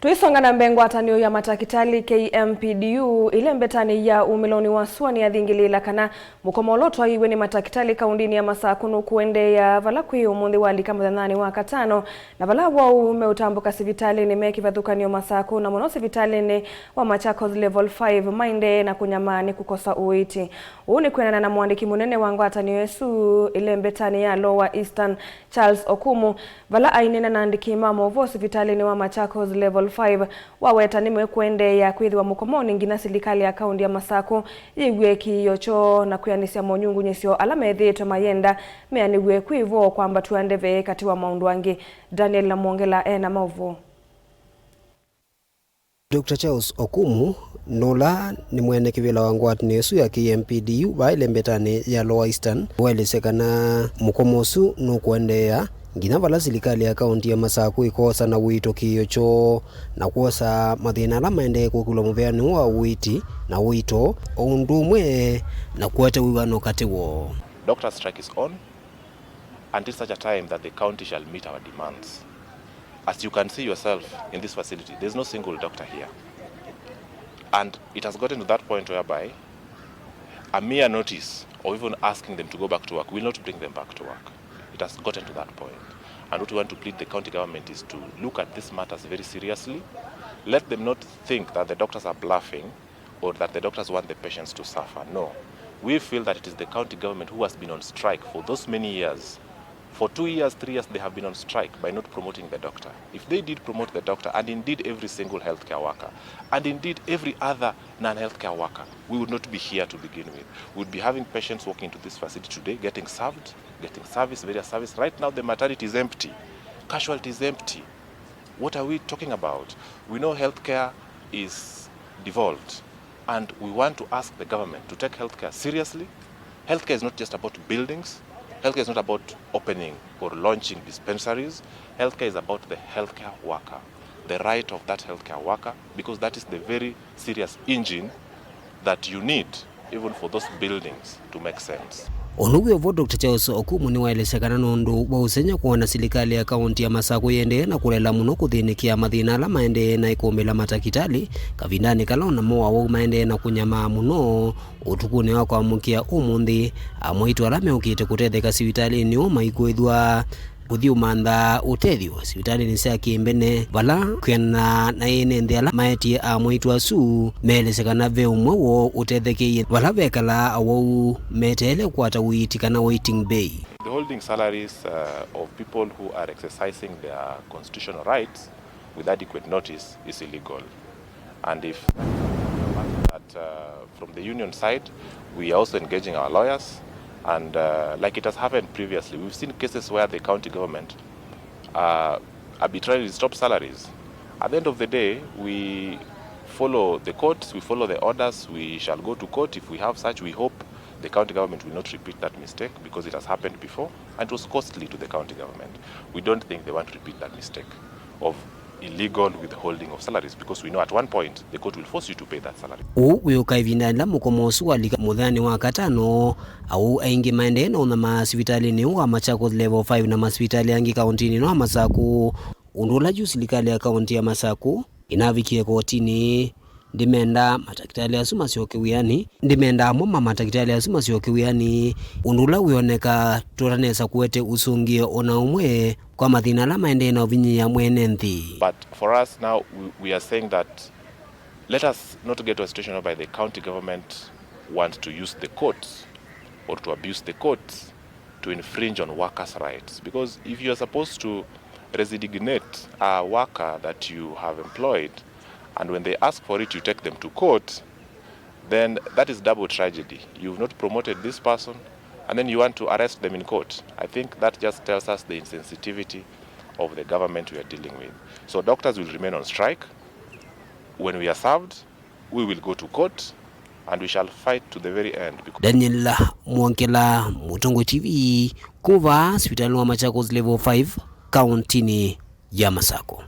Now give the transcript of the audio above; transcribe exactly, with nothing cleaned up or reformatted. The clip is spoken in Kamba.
Tũisonga na mbee, ngwatanĩo ya matakĩtalĩ K M P D U ĩlembetanĩ ya umĩlonĩ wa sua nĩyathingĩlĩĩla kana mũkomo ũla ũtwaiwe nĩ matakĩtalĩ kaũndĩnĩ ya Masakũ nũkũendeea vala kwĩ ũmũnthĩ walika mũthenyanĩ wa katano, na vala awau meũtambũka sivitalĩnĩ me kĩvathũkany'o Masakũ, na mũno sivitalĩnĩ wa Machakos Level five, maendee na kũnyamaa nĩ kũkosa ũiiti. Ũu nĩ kwĩanana na mũandĩki mũnene wa ngwatanĩo ĩsu ĩlembetanĩ ya Lower Eastern, Charles Okumu, vala aineena na andĩki ma maũvoo sivitalĩnĩ wa Machakos Level five, waweta nĩmekũendeea kwĩthĩwa mũkomonĩ nginya silikalĩ ya kaũndĩ ya Masakũ yĩw'e kĩĩo kyoo na kwĩanĩsya monyungunyĩsyo ala methĩĩtwe mayenda meanĩw'e kwĩ vo kwambatw'a ndeve katĩ wa maũndũ angĩ. Daniel Namwongela e na maũvoo. Doctor Charles Okumu, nũla nĩ mwene kĩvĩla wa ngwatanĩo ĩsu ya K M P D U vaa ĩlembetanĩ ya Lower Eastern, waelesya kana mũkomo ũsu nũkũendeea nginya vala silikalĩ ya kaũntĩ ya Masakũ ĩkoosa na ũito kĩĩo kyoo na kwosa mathĩna ala maendee kũkĩlwa mũvĩanĩ ũũ wa ũiiti na ũito, o ũndũ ũmwe na kũete wĩw'ano katĩ woo. Doctor strike is on until such a time that the county shall meet our demands. As you can see yourself in this facility, there's no single doctor here. And it has gotten to that point whereby a mere notice or even asking them to go back to work will not bring them back to work. It has gotten to that point. And what we want to plead the county government is to look at these matters very seriously. Let them not think that the doctors are bluffing or that the doctors want the patients to suffer. No. We feel that it is the county government who has been on strike for those many years. For two years, three years, they have been on strike by not promoting the doctor. If they did promote the doctor, and indeed every single healthcare worker, and indeed every other non-healthcare worker, we would not be here to begin with. We would be having patients walking into this facility today, getting served, getting service, various service. Right now, the maternity is empty. Casualty is empty. What are we talking about? We know healthcare is devolved, and we want to ask the government to take healthcare seriously. Healthcare is not just about buildings. Healthcare is not about opening or launching dispensaries. Healthcare is about the healthcare worker, the right of that healthcare worker, because that is the very serious engine that you need even for those buildings to make sense. Ũndũ wĩ o vo, Doctor Charles Okumu nĩwaelesya kana nũndũ wa ũsengy'o kwona silikalĩ ya kaũntĩ ya Masakũ yĩendee na kũlela mũno kũthĩnĩkĩa mathĩna ala maendee na ĩkũmbĩla matakĩtalĩ, kavindanĩ kala onamo awau maendee na kũnyamaa mũno. Ũtukũnĩ wa kwamũkĩa ũmũnthĩ, amwaitũ ala meũkĩte kũtetheka sivitalĩnĩ ũũ maikwĩthwa kũthi ũmantha ũtethyo sivitalĩnĩ sya kĩmbene, vala kwĩanana na ene nthĩ ala maetie amwaitũ asu, meelesya kana ve ũmwe woo ũtethekeie vala vekalaa awau meteele kũkwata ũiiti kana waiting bay. The holding salaries, uh, of people who are exercising their constitutional rights with adequate notice is illegal. And if that, uh, from the union side, we are also engaging our lawyers, and, uh, like it has happened previously, we've seen cases where the county government, uh, arbitrarily stops salaries. At the end of the day, we follow the courts, we follow the orders, we shall go to court if we have such. We hope the county government will not repeat that mistake, because it has happened before and it was costly to the county government. We don't think they want to repeat that mistake of illegal withholding of salaries, because we know at one point the court will force you to pay that salary. Ũu wĩũka ĩvinda yĩla mũkomo ũsu walika mũthenyanĩ wa katano, awau aingĩ maendee na ũnyamaa sivitalĩnĩ ũũ wa Machakos Level five na masivitalĩ angĩ kaũntĩnĩ ĩno ya Masakũ, ũndũ ũla yu silikalĩ ya kaũntĩ ya Masakũ ĩnavikie kotinĩ. Ndĩmendaa matakĩtalĩ asu masyoke wĩanĩ. Ndĩmendaa amwe ma matakĩtalĩ asu masyoke wĩanĩ, ũndũ ũla wĩoneka tũtanesa kũete ũsũngĩo o na ũmwe kwa mathĩna ala maendee na ũvinyĩĩa mwene nthĩ. But for us now, we, we are saying that let us not get to a situation whereby the county government want to use the courts or to abuse the courts to infringe on workers' rights. Because if you are supposed to resignate a worker that you have employed, and when they ask for it, you take them to court, then that is double tragedy. You've not promoted this person, and then you want to arrest them in court. I think that just tells us the insensitivity of the government we are dealing with. So doctors will remain on strike. When we are served, we will go to court and we shall fight to the very end, because Daniel Mwongela, Mũtongoi T V, kuma sivitalĩnĩ wa Machakos Level five, kaũntĩnĩ ya Masakũ.